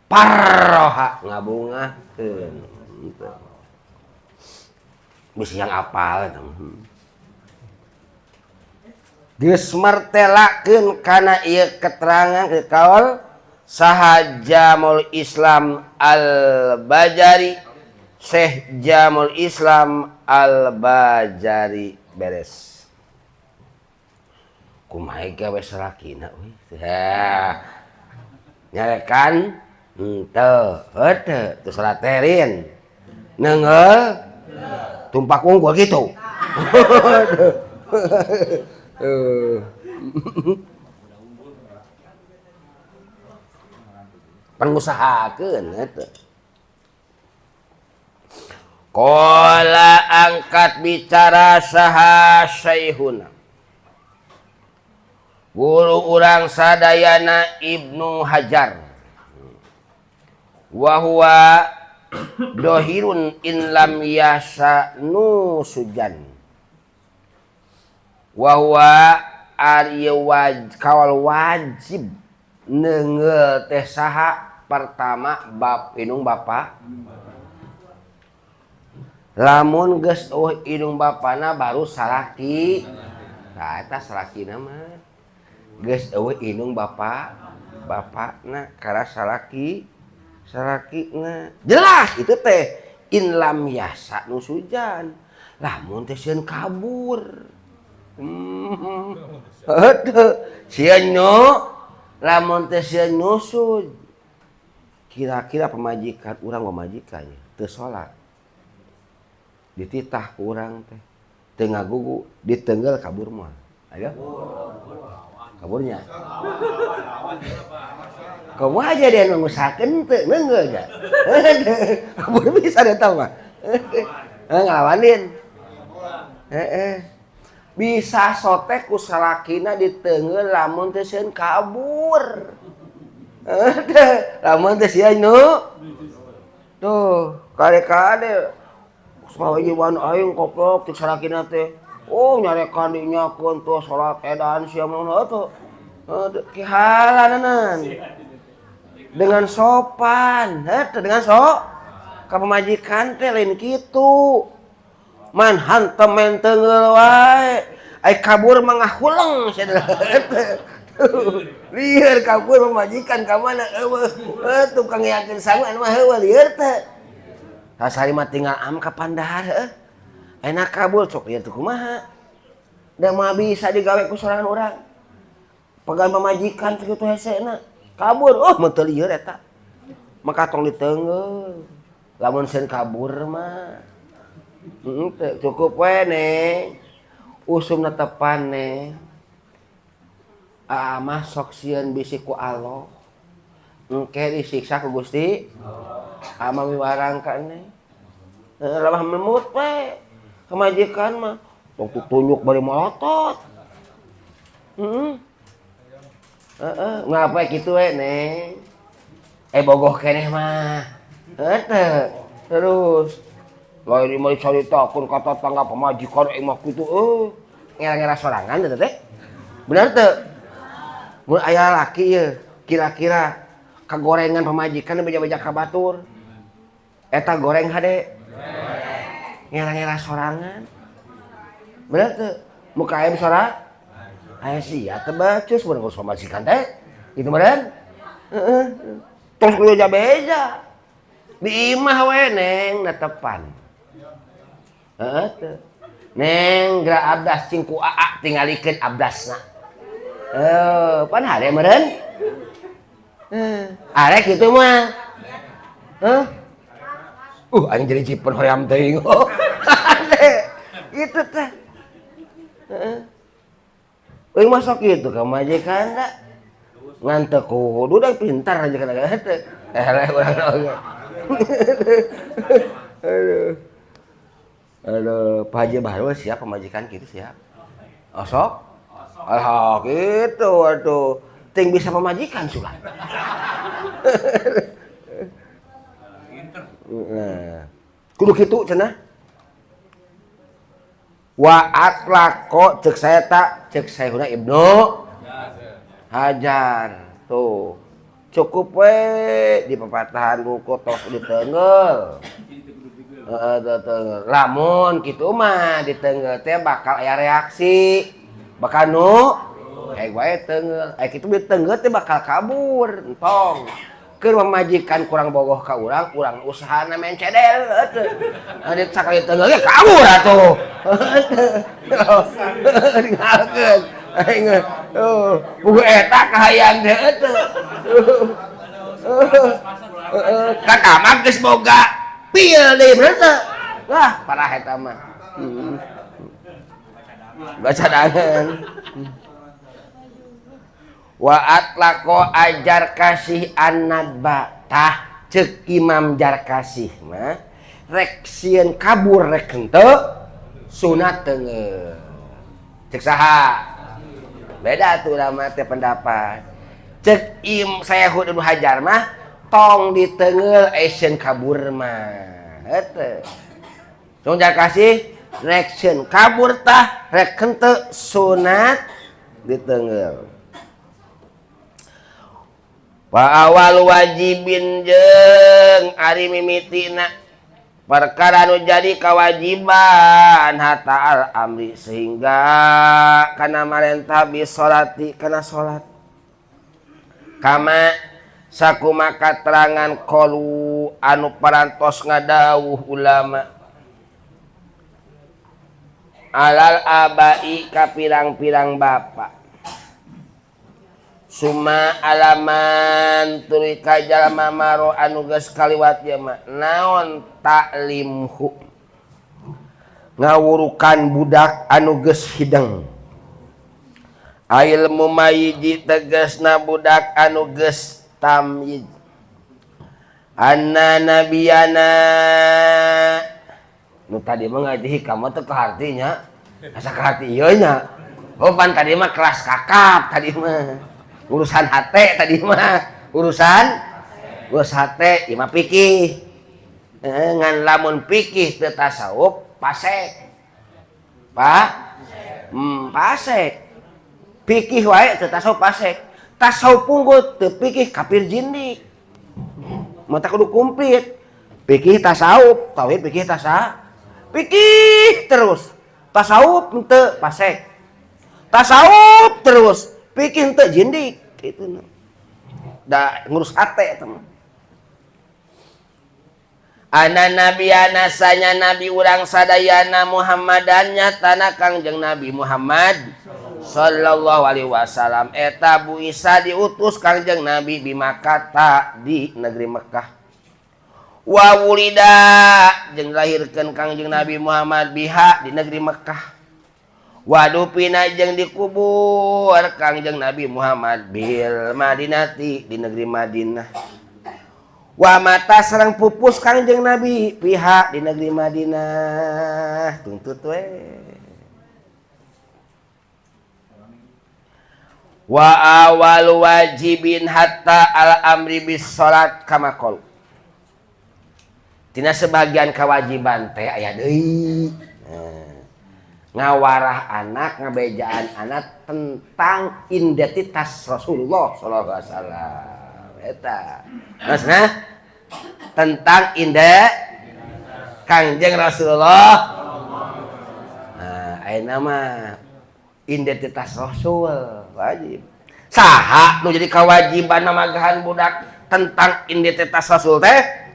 Parroha ngabungahkeun. Bisi yang apal eta. Geus mertelakeun kana ieu keterangan ke kaul saha Jamul Islam Al-Bajari, Syekh Jamul Islam Al-Bajari beres. Kumaha gawe salakina euy. Hah. Nyarekan henteu, heuh teu salaterin. Neunggeul tumpak unggul gitu. Pengusahakeun eta. Qala angkat bicara saha syaihuna. Guru urang sadayana Ibnu Hajar. Wa huwa dohirun in lam yasa nusujan. Wa huwa ari kawal wajib neunggeul teh saha pertama bab indung bapa. Lamun geus eueuh indung bapana baru salaki. Tah eta salakina mah geus eueuh indung bapa, bapana kara salaki, salakina. Jelas itu teh in lam yasa nusujan. Lamun teh sieun kabur. Heuh, sieun nu lamun teh sieun nusud. Kira-kira pamajikan urang pamajikannya teu salat. Dititah ku urang teh teu ngagugu, ditenggel kabur mah. Ayo. Kaburnya. Kamu aja dia mengusahakan teu neunggeul ga. Kabur bisa dia tahu mah. Ngalawanin. Heeh. Bisa sote ku salakina ditenggel lamun teu sieun kabur. Lamun teu sieun nu. Tuh, kade-kade sawajiban aing koplok ti salakina teh. Oh, nyarekan dinyakeun tuh salat edan sia mah tuh. Oh, kihalanan dengan sopan, heuh dengan sok ka pamajikan teh lain kitu. Man hantem main teunggeul wae. Ai kabur mah ngahuleng sia. Lieur kabur pamajikan ka mana eueuh. Heuh tukang yakin sangu anu mah heueuh lieur teh. Sasari mah tinggal am ka pandahar heuh. Enak kabur sok lieur teh kumaha. Da mah bisa digawe ku sorangan urang. Pegang pamajikan kitu hesena. Kabur, oh mah teu lieur eta. Maka tong diteunggeul. Lamun sieun kabur mah. Heeh, cukup we Neng. Usum netepan Neng. Aa mah sok sieun bisi ku Allah. Engke disiksa ku Gusti. Aa mah miwarang ka Neng. Heeh, lamah lemut we. Pamajikan mah tong tutunjuk bari molotot. Heeh. Heeh, ngapa kitu we Neng? Bogoh keneh mah. Heuh teu. Terus lain mah dicaritakeun ka tatangga pamajikan aing mah kitu euy. Ngera-ngera sorangan teh teh. Bener teu? Mun aya laki ye kira-kira kagorengan pamajikan beja-beja ka batur. Eta goreng hade. Ngera-ngera sorangan. Bener teu? Muka aya sora? Aya sia teh becus mun ngurus pamajikan teh. Gitu meureun? Heeh. Tos beja-beja. Di imah we Neng netepan. Heeh teu. Neng geura abdas cing ku aa tingalikeun abdasna. Heuh, pan hade meureun? Heuh, arek kitu mah. Heuh? Aing jadi jipen hoream teuing. Itu teh. Heeh. Euy masuk kitu ka majikan da. Ngan teu kudu da pintar aja kana teh. Eleh urang oge. Aduh. Aduh, Pak Haji Bahrul siap pamajikan kitu siap. Osok? Alah gitu atuh. Ting bisa pamajikan sugan. Nah, kudu kitu cenah. Wa atlaqo cek saya tak cek Syekhuna Ibnu Hajar. Tuh. Cukup we di papatahan buku tos diteunggeul. Heeh, diteunggeul. Lamun kitu mah diteunggeul teh bakal aya reaksi. Bakal nu aya wae teunggeul. Aya kitu diteunggeul teh bakal kabur entong. Keur pamajikan kurang bogoh ka urang, urang usahana main cedel atuh. Adi sakali teunggeul ge kabur atuh. Ninggalkeun. Aing tuh, buku eta kahayang teh atuh. Heeh, ka kamar geus boga pil deui bener teu? Wah, parah eta mah. Baca dangan. Wa atlaqo ajar kasih an-nadba. Tah ceuk Imam Jarkasih mah rek sieun kabur rek henteu sunat teunggeul. Ceuk saha? Beda tuh ulama teh pendapat. Ceuk Im Syekhul Ibnu Hajar mah tong diteunggeul sieun kabur mah. Heuh. Tong Jarkasih rek sieun kabur tah rek henteu sunat diteunggeul. Wa awal wajibin jeung ari mimitina perkara nu jadi kewajiban hatta al amri sehingga kana marentah bi sholati kana salat kama sakuma katerangan qalu anu parantos ngadawuh ulama alal abai ka pirang-pirang bapa suma alaman tuluy ka jalma maro anu geus kaliwat ieu mah naon taklimhu ngawurukan budak anu geus hideng ail mumayiji tegasna budak anu geus tamyiz anna nabiyana nu tadi mah ngaji hikam mah teu kaharti nya asa kaharti ieu nya. Oh pan tadi mah kelas kakap tadi mah urusan hate tadi mah urusan hate ieu mah fikih. Ngan lamun fikih teu tasawuf pasek. Pak? Pasek. Fikih wae teu tasawuf fasik. Tasawuf unggul teu fikih kafir zindik. Mata kudu komplit. Fikih tasawuf, tauhid fikih tasawuf. Fikih terus. Tasawuf henteu fasik. Tasawuf terus, fikih henteu zindik kitu. Da ngurus hate eta mah. Ana nabiana sanya nabi urang sadayana Muhammadan nyatana Kangjeng Nabi Muhammad sallallahu alaihi wasallam eta Bu Isa diutus Kangjeng Nabi bimakata di negeri Mekah. Wa wulida jeung lahirkeun Kangjeng Nabi Muhammad biha di negeri Mekah. Wa dupina jeung dikubur Kangjeng Nabi Muhammad bil Madinati di negeri Madinah. Wa mata sareng pupus Kangjeng Nabi pihak di negeri Madinah. Tuntut we. Wa awal wajibin hatta al amri bis salat kama qalu. Tina sebagian kewajiban teh aya deui. Ngawarah anak, ngabejaan anak tentang identitas Rasulullah sallallahu alaihi wasallam. Eta. Maksudna tentang inde Kangjeng Rasulullah. Nah, ayeuna mah identitas Rasul wajib. Saha nu jadi kewajiban mamagahan budak tentang identitas Rasul teh?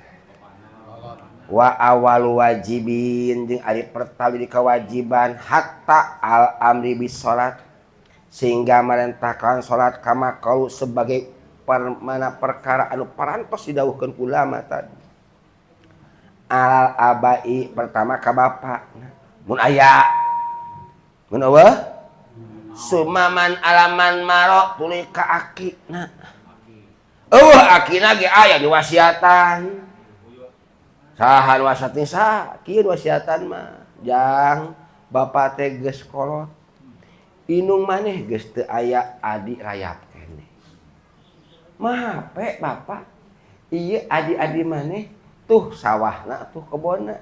Wa awal wajibin jeung ari pertama di kewajiban hatta al amri bis salat sehingga merintahkan salat kama qalu sebagai mana perkara anu parantos didawuhkeun ku ulama tadi. Alal abai pertama ka bapak mun aya mun eueuh sumaman alaman maro tuluy ka akina. Eueuh akina ge aya diwasiatan. Saha wasiat saha kieu wasiatan mah jang bapa teh geus kolot inung maneh geus teu aya adi rayap keneh. Mahape bapak ieu adi-adi maneh tuh sawahna tuh kebonna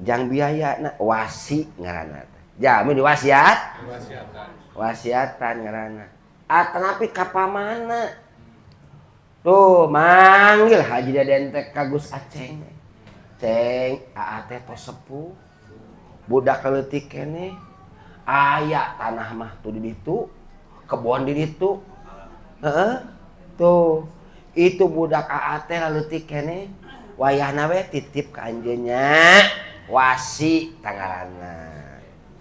jang biayana wasi ngaranna teh. Jamin diwasiat? Wasiatan. Wasiatan ngaranna. Atanapi ka pamana? Tuh manggil Haji Deden teh ka Gus Aceng. Ceng, aa teh tos sepuh. Budak leutik keneh. Aya tanah mah tuh di ditu, kebon di ditu. Heeh. Tuh, itu budak aa teh leutik keneh. Wayahna we titip ka anjeunnya. Wasi tangaranna.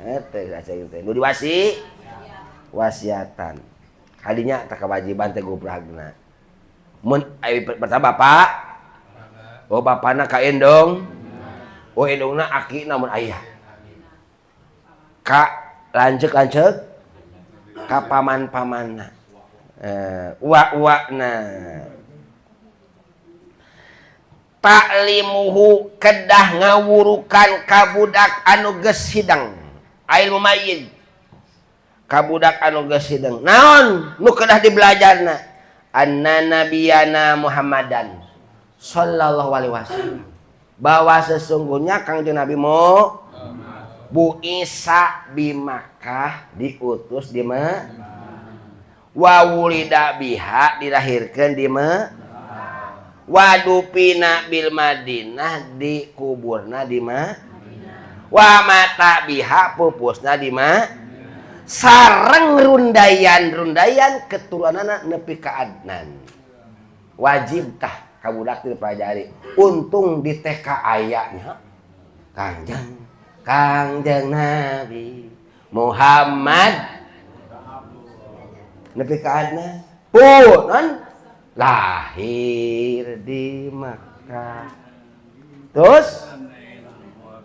Eta Aceng teh. Nu diwasi? Wasiatan. Kadinya teh kewajiban teh gobragna. Mun pertama bapak. Oh bapana ka endong. Oh endongna akina mun aya. Ka lanceuk-lanceuk ka paman-pamanna. Uwa-uwana. Taklimuhu kedah ngawurukan ka budak anu geus hidang. Ilmu mayid. Ka budak anu geus hidang. Naon nu kedah dibelajarna? Anna nabiyana Muhammadan sallallahu alaihi wasallam. Bahwa sesungguhnya Kangjeng Nabi mo Bu Isa di Makkah diutus di Mekah. Wa wulida biha dilahirkeun di Mekah. Wa dupina bil Madinah dikuburna di Mekah. Wa mata biha pupusna di Mekah. Sareng rundayan-rundayan keturunanna nepi ka Adnan. Wajib tah ka budak dipelajari. Untung di TK aya nya. Kangjeng Nabi Muhammad nepi ka Adnan. Pun lahir di Makkah. Terus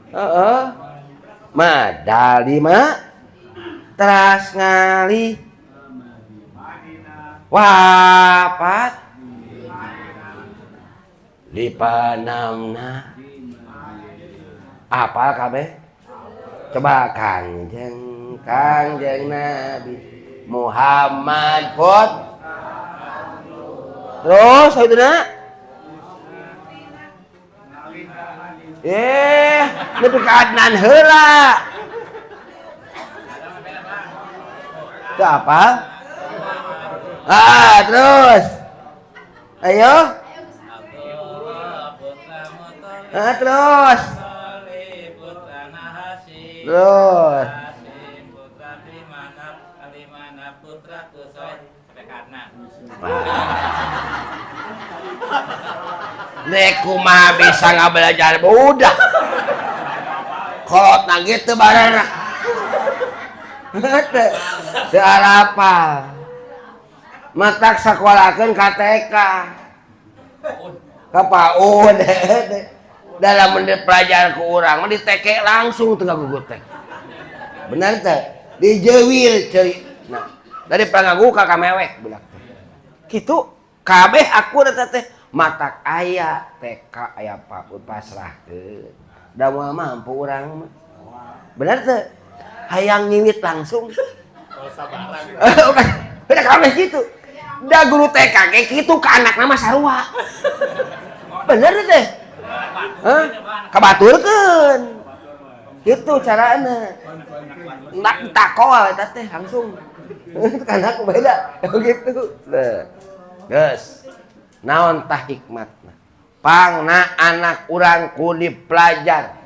heeh madal di Makkah. Teras ngali wafat di panamna. Apal kabeh? Coba Kangjeng Nabi Muhammad pot. Terus itu nak? Nepi ka Adnan heula. Teu apal? Ah, terus. Ayo. Ah, terus. Terus. Nek kumaha bisa ngabelajar budak. Kolot na gitu bareng. Teu arapal. Matak sakolakeun ka TK. Ka PAUD. Dalam pelajaran ku urang mah di TK langsung teu ngagugut teh. Bener teh? Dijewil ceuy. Nah, dari pangagu ka kamewek budak teh. Kitu kabeh aku eta teh matak aya TK aya PAUD pasrahkeun. Da moal mampu urang mah. Bener teh? Hayang nyiwit langsung. Oh, sabaran. Udah kabeh kitu. Da guru TK ge kitu ka anakna mah sarua. Bener teh? Hah? Kabaturkeun. Kitu carana. Nak takol eta teh langsung. Kan aku beda gitu. Nah. Geus. Naon tah hikmatna? Pangna anak urang kudu dipelajar.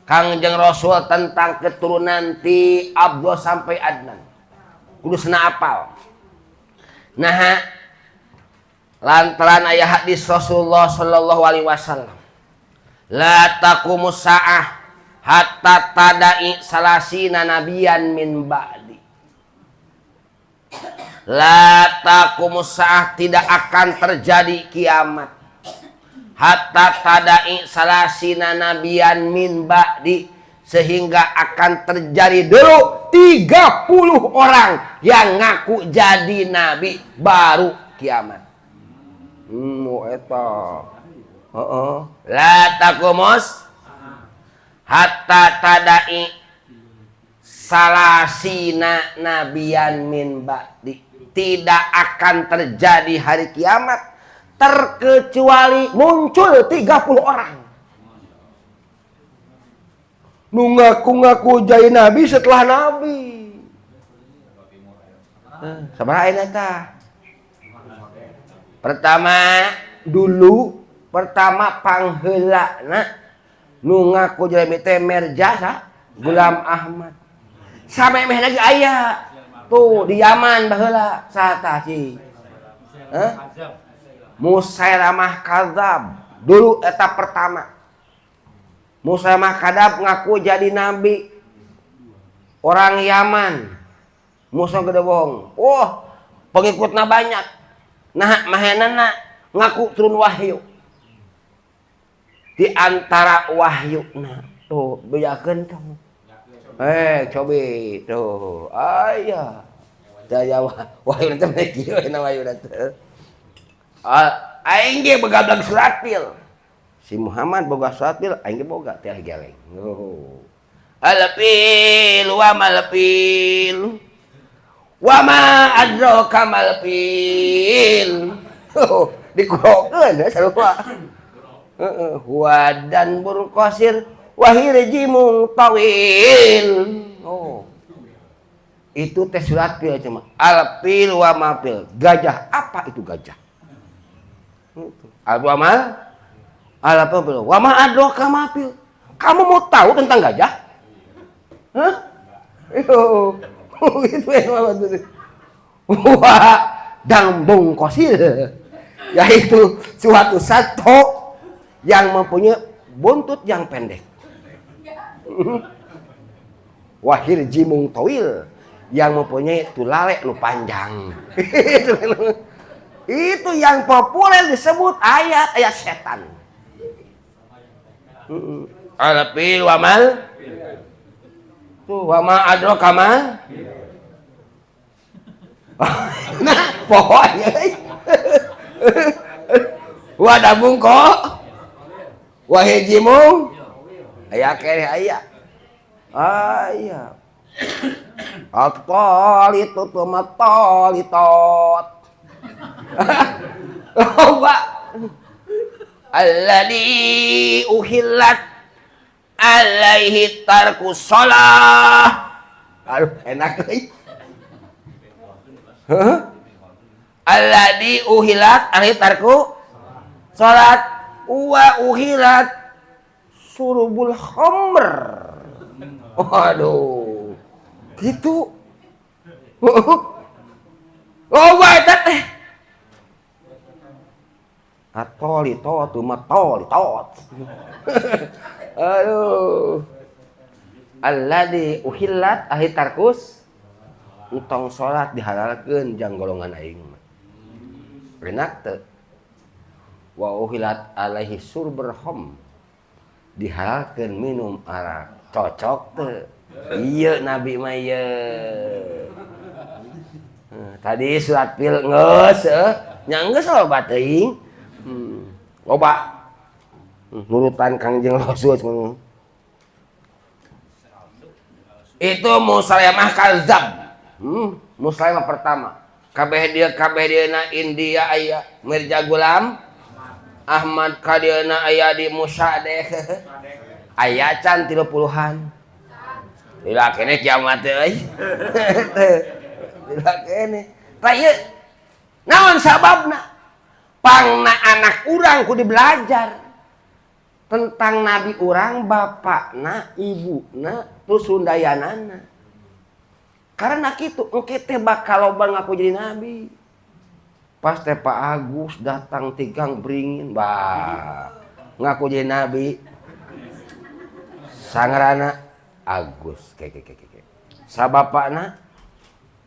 Kangjeng Rasul tentang keturunan ti Abdul sampai Adnan. Kudu sena apal. Nah, lantaran aya hadis Rasulullah sallallahu alaihi wasallam. La taqumus saah hatta tada'i salasina nabiyan min ba'di. La taqumus saah, tidak akan terjadi kiamat hatta tada'i salasina nabiyan min ba'di, sehingga akan terjadi dulu 30 orang yang ngaku jadi nabi baru kiamat. Eta. Heeh. La taqumus hatta tada'i salasina nabiyan min ba'di. Tidak akan terjadi hari kiamat terkecuali muncul 30 orang. Nu ngaku-ngaku jadi nabi setelah nabi. Sabaraha ayeuna tah? Pertama dulu, pertama pangheulana nu ngaku jadi nabi teh Mirza Gulam Ahmad. Sampai meh lagi aya. Tuh di Yaman baheula saha tah ci? Hah? Musailamah Kadzab. Dulu eta pertama. Musailamah Kadzab ngaku jadi nabi. Orang Yaman. Musa gede bohong. Wah, pengikutna banyak. Nah, mahenana ngaku turun wahyu. Di antara wahyuna tuh bejakeun tong. Cobi tuh. Aya. Daya wahyu teh mah kieu na wahyu teh. Aing ge begablag suratil. Si Muhammad boga suratil, aing ge boga teh geleng. Oh. Alfil wa malfil. Wa ma adraka malfil. Oh, dikurokeun ya sarua. Heeh, wa dan burqasir wa hirjimung tawil. Oh. Itu teh surat pil cuma. Alfil wa mafil. Gajah, apa itu gajah? Al wa mal al apa wa ma adraka mafil. Kamu mau tahu tentang gajah? Hah? Yo. Itu yang maksudnya. Wah, dambung kosil, yaitu suatu sato yang mempunyai buntut yang pendek. Wahir jimung tawil, yang mempunyai tulale nu panjang. Itu yang populer disebut ayat-ayat setan. Al-fil wa mal tuh wa ma adraka ma. Nah, pokoknya wa dabung kok wa hijimung aya kene aya. Aya. At-talitu tumatalitot. Loba. Alladzi uhillat alaihi tarku shalah. Aduh, enak euy. Heeh. Alladzi uhilat alaihi tarku salat wa uhilat syurbul khamr. Waduh. Gitu. Loba eta teh. Atoli tot matoli tot. Aduh. Alladzi uhillat alaihi tarkus, entong salat dihalalkeun jang golongan aing mah. Enak teu? Wa uhillat alaihi syurbul khamr, dihalalkeun minum arak. Cocok teu? Iya, nabi mah ieu. Tadi surat pil geus heuh. Nya geus loba teuing. Loba. Nurutan Kangjeng Rasul ngono. Itu Musailamah Kazab. Musailamah pertama. Kabeh dia na India aya Mirza Gulam Ahmad, kadieuna aya di Musadeh. Aya can 30-an. Lila kene kiamat teh euy. Lila kene. Tah ieu naon sababna? Pangna anak urang kudu belajar tentang nabi urang, bapakna, ibuna, terus sundayanana. Karena kitu engke teh bakal loba ngaku jadi nabi. Pas teh Pak Agus datang ti Gang Beringin, bah, ngaku jadi nabi. Sangarana Agus, ke ke ke ke. Sabapakna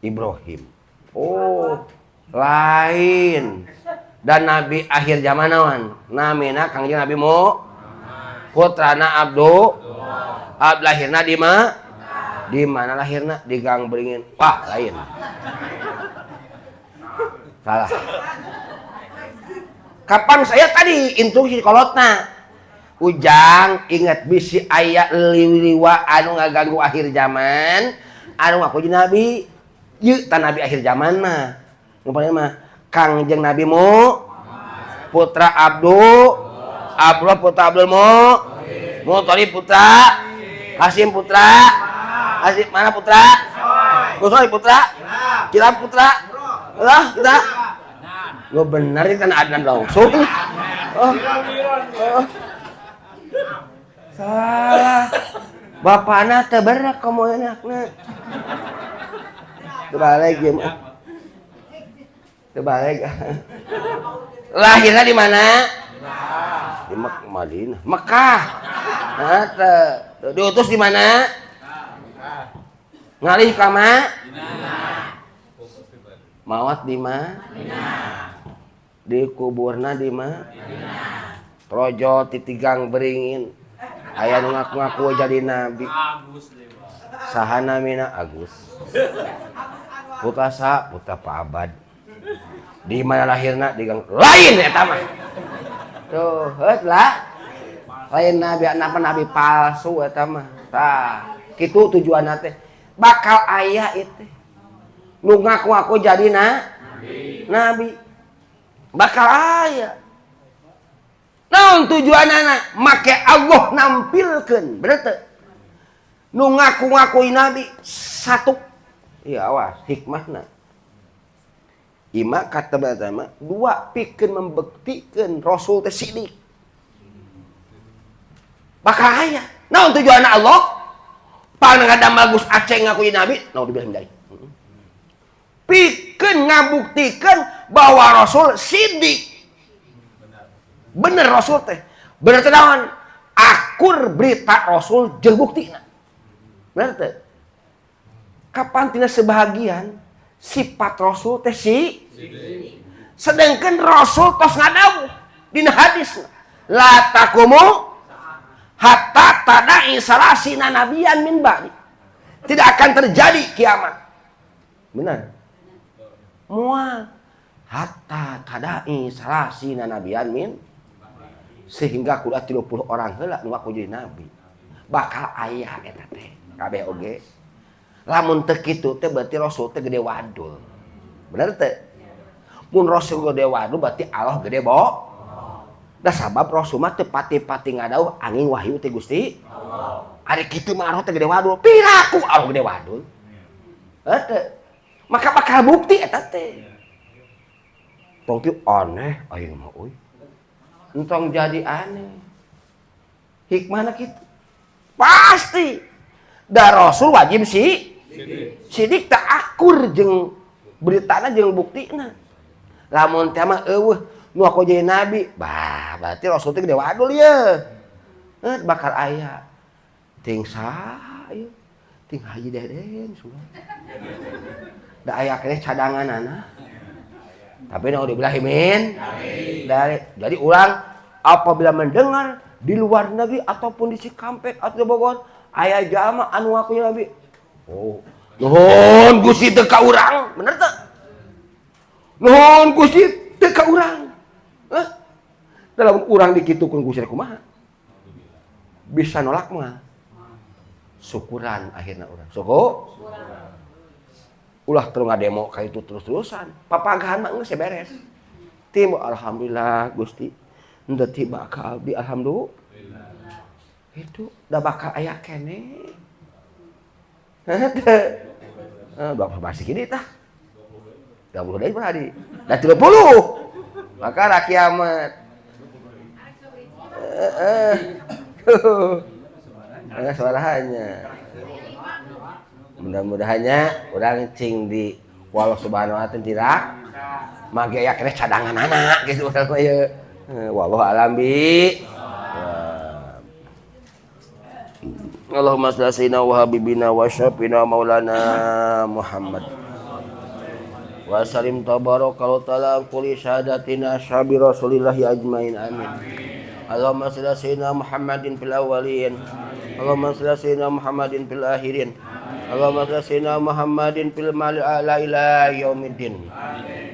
Ibrahim. Oh, lain. Dan nabi akhir zaman naon? Namina Kangjeng Nabi Mu putrana Abdu. Ab lahirna di mana? Di mana lahirna? Di Gang Beringin. Wah, lain. Salah. Kapan saya tadi instruksi kolotna? Ujang ingat bisi aya liwa anu ngaganggu akhir zaman, anu ngaku jadi nabi. Yeuh tah nabi akhir zaman mah. Ngumpulna mah Kangjeng Nabi Mu putra Abdu, Abdullah putra Abdul Mu, Muthalib putra Hasim, putra Hasim mana putra? Muthalib putra Kilab putra lah kita. Lo bener ini kan Adnan langsung. Oh. Oh. Salah. Bapakna teu bener komo enakna. Terbalik ya mah. Terbalik. Lahirnya di mana? Di Madinah. Mekah. Nah, diutus di mana? Ngalih ka mana? Mawat di mana? Di kuburna di mana? Projo ti Gang Beringin. Aya nu ngaku-ngaku jadi nabi. Saha namina? Agus. Putra sa? Putra Pak Abad. Di mana lahirna? Di gang lain eta mah. Tuh, heut lah. Lain nabi, apa nabi palsu eta mah. Tah, kitu tujuanna teh. Bakal aya itu. Nu ngaku-ngaku jadi nabi. Bakal aya. Naon tujuanana? Make Allah nampilkeun, bener teu? Nu ngaku-ngaku nabi satu. Iya, awas hikmahna. Ima kata pertama, dua pikeun membuktikan Rasul teh sidik. Bakal aya. Naon tujuan Allah? Pan ngadamel Gus Aceh ngaku jadi nabi, naon dibilang dari. Pikeun ngabuktikeun bahwa Rasul sidik. Bener Rasul teh. Bener teh naon? Akur berita Rasul jeung buktina. Bener teh? Kapan tina sebahagian sifat Rasul teh si sedangkan Rasul tos ngadawuh dina hadis, la taqumu hatta tada'i salasina nabiyan min ba'di, tidak akan terjadi kiamat, benar mual hatta tada'i salasina nabiyan min, sehingga kuda 30 orang heula nu ngaku jadi nabi. Bakal aya eta teh kabeh oge. Lamun teu kitu teh berarti Rasul teh gede wadul, bener teh? Mun Rasul gede wadul berarti Allah gede bo. Da sabab Rasul mah teu pati-pati ngadauh angin wahyu teh Gusti Allah. Ari kitu mah Allah teh gede wadul. Piraku Allah gede wadul. Heuh. Maka bakal bukti eta teh. Tong teu aneh aing mah euy. Entong jadi aneh. Hikmahna kitu. Pasti. Da Rasul wajib sih. Sidik tak akur jeung beritana jeung buktina. Lamun teh mah eueuh nu aku jadi nabi, bah berarti Rasul teh gede wadul ye. Bakal aya. Ting saha ieu? Ting Haji Deden sudah. Da aya keneh cadanganana. Tapi naudzubillah min. Dari jadi urang apabila mendengar di luar negeri ataupun di Cikampek atau di Bogor aya jalma anu ngaku nabi. Oh, nuhun Gusti teu ka urang, bener teu? Nuhun Gusti teu ka urang. Hah? Dalam urang dikitukeun Gusti kumaha? Bisa nolak mah. Syukuran akhirnya urang. Syukur. Ulah terus ngademo ka itu terus-terusan. Papagahan mah geus beres. Timu alhamdulillah Gusti. Henteu tiba ka abdi alhamdulillah. Itu da bakal aya keneh. Henteu. Bapak masih gini tah. 20 deui berarti. Da 30. Maka ra kiamat. Heeh. Suaranya. Mudah-mudahannya urang cing di walau subhanahu wa ta'ala tidak mage aya keneh cadangan anak gitu urang mah ieu. Wallahu alam bi. Allahumma shalli ala sayyidina wa habibina wa syafina maulana Muhammad. Wa sallim tabaraka ta'ala kulli syahadatina ashabi rasulillahi ajmain amin. Allahumma shalli ala sayyidina Muhammadin fil awwalin. Allahumma shalli ala sayyidina Muhammadin fil akhirin. Allahumma shalli ala sayyidina Muhammadin fil mali ala ila yaumiddin.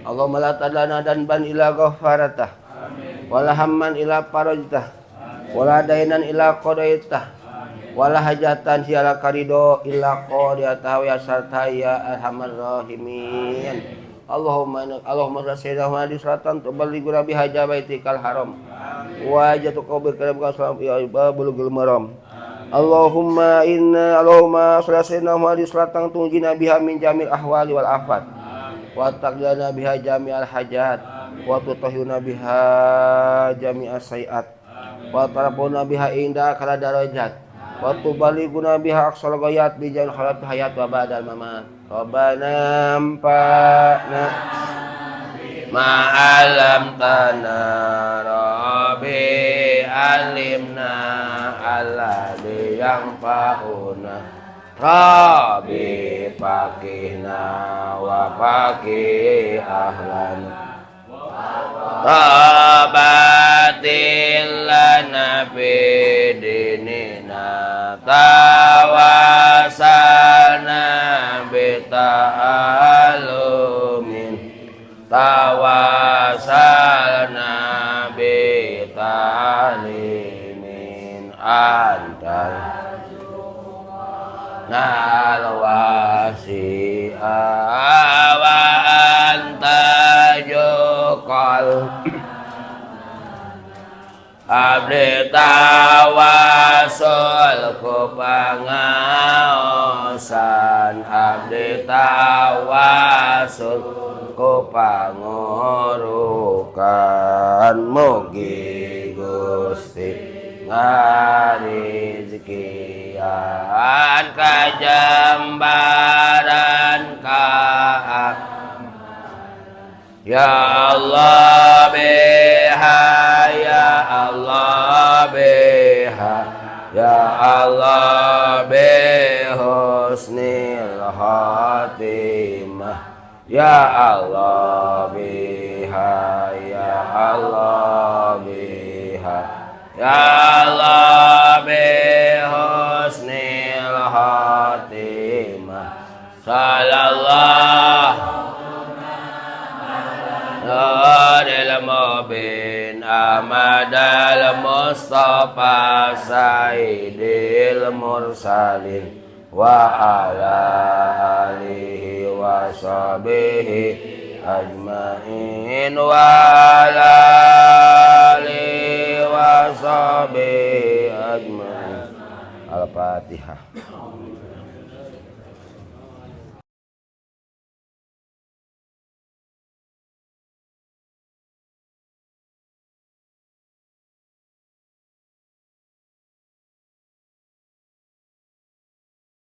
Allahumma la tadlana danban ila ghafaratah. Wala hamman ila farajtah. Wala dainan ila qadaitah. Wala hajatan hiya karido illa qadiyata wa yasarta ya arhamar rahimin. Allahumma Allahumma sayyidina Muhammadin salatan tuballighuna biha baitikal haram. Wa jatuka bil karam salam ya bulughul maram. Allahumma inna Allahumma shalli sayyidina Muhammadin salatan tunjina biha min jamil ahwali wal afat. Wa taqdana biha jami'al hajat wa tutahhiruna biha jami'as sayiat. Wa tarabuna biha inda kala darajat. Wa tubalighuna biha aqsal ghayat bi jal khalat hayat wa ba'dal mamat. Rabbana amfa'na ma 'allamtana rabbi alimna alladzi yanfa'una rabbi faqihna wa faqih ahlana tabatil lana fi dinina tawasalna bi ta'alumin tawasalna bi ta'limin antal nalwasi'a wa anta jukal abdi tawasul ku pangaosan abdi tawasul ku pangurukan mugi Gusti ngarizkian kajambaran ka Ya Allah biha ya Allah biha ya Allah bihusnil khatimah ya Allah biha ya Allah biha ya Allah bihusnil khatimah sallallahu Nuril Mubin Ahmad al-Mustafa Sayyidil Mursalin wa ala alihi wa sahbihi ajmain wa ala alihi wa sahbihi ajmain. Al-Fatihah.